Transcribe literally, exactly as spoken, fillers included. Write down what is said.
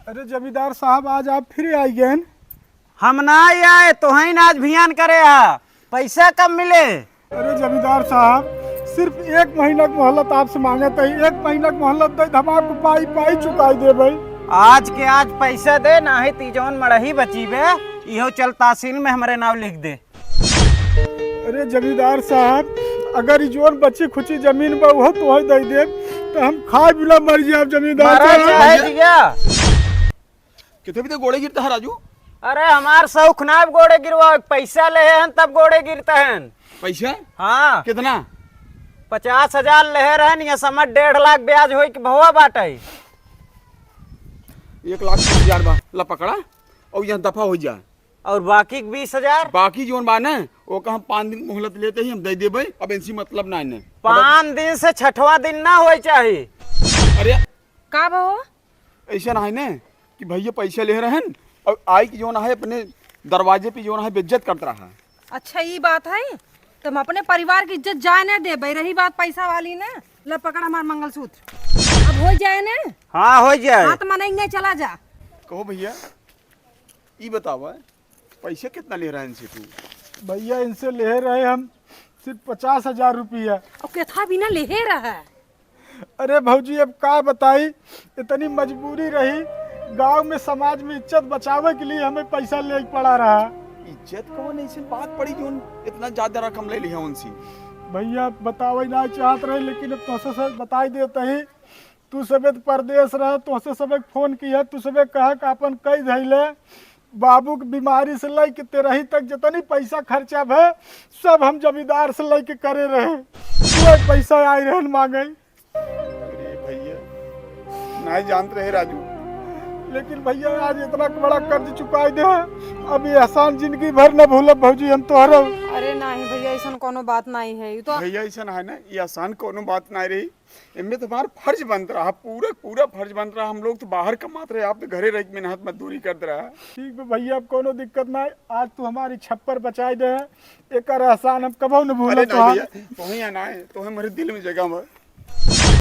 अरे जमींदार साहब, आज आप फिर आई गए। हम ना आए, तोहइन आज भियान करे हा। पैसा कब मिले? अरे जमींदार साहब, सिर्फ एक महीना के मोहलत आपसे मांगत है, एक महीना के मोहलत दे, हम आपको पाई पाई चुकाई देबे। आज के आज पैसा दे, नाही ती जौन मड़ही बचीबे, इहो चल तहसील में हमरे नाव लिख दे। अरे जमींदार साहब, अगर ई जौन बची खुची जमीन बा, उहो तोहे दे देब, तो हम खाए बिना मर जाब जमींदार मरा साहब। चाहे जिया। किथे भी तो गोड़े गिरता है राजू। अरे हमार शौक ना अब गोड़े गिरवा, पैसा लेहे हन तब गोड़े गिरता हन। पैसा? हाँ। कितना? पचास हजार लेहे रहन, ये समझ डेढ़ लाख ब्याज होई कि भवा बाटे। एक लाख तीस हजार बा, ला पकड़ा और यहाँ दफा हो जा। और बाकी के बीस हजार? बाकी जौन बा ना, ओका हम पाँच दिन मोहलत लेते ही हम दे देबे, अब इनसे मतलब ना है। पाँच दिन से छठवां दिन ना होए चाही। अरे का बा हो? ऐसा ना है ना कि भैया पैसा ले रहन और आई कि जौन है अपने दरवाजे पे जौन है बेइज्जत करत रहा। अच्छा, ई बात है, तुम अपने परिवार की इज्जत जाए ना देबे। रही बात पैसा वाली ना, ला पकड़ हमार मंगलसूत्र, अब हो जाए ना। हाँ, हो जाए। हाँ, तो मनई नहीं, चला जा। कहो भैया, ई बतावा, पैसा कितना ले रहा है इनसे तू? भैया, इनसे ले रहे हम सिर्फ पचास हजार रुपया। और केथा बिना लेहे रहा? अरे भौजी, अब का बताई, इतनी मजबूरी रही, गांव में समाज में इज्जत बचावे के लिए हमें पैसा ले पड़ा रहा। इज्जत कौन ऐसी बात पड़ी जो इतना ज्यादा रकम ले लिया उनसे? भैया, बतावे ना चाहत रहे, लेकिन अब तोसे से बताई देते ही। तू सबे त परदेस रह, तोसे सबे फोन किया, तू सबे कहा कि आपन कई धैले। बाबू के बीमारी से लई के तेरही तक जितनी पैसा खर्चा भे, सब हम जमींदार से लई के करे रहे। कोई पैसा आई रहन मांगे। अरे भैया, नहीं जानत रहे राजू। लेकिन भैया, आज इतना बड़ा कर्ज चुकाई दे, अब ये एहसान जिंदगी भर न भूलब भौजी हम तोहरो। अरे नहीं भैया, ऐसन कोनो बात नहीं है, ये तो भैया, ऐसा है ना, ये एहसान कोनो बात नहीं रही। इनमें तो हमारा फर्ज बनत रहा, पूरा पूरा फर्ज बनत रहा। हम लोग तो बाहर कमात रहे, आप तो घरे रह के मेहनत मजदूरी करत रहा। ठीक बा भैया, अब कोनो दिक्कत ना है। आज तू हमारी छप्पर बचाई दे, एकर एहसान हम कबो न भूलब अरे ना तोहार। भैया, तोहे यहाँ ना है, तोहे हमारे दिल में जगह बा।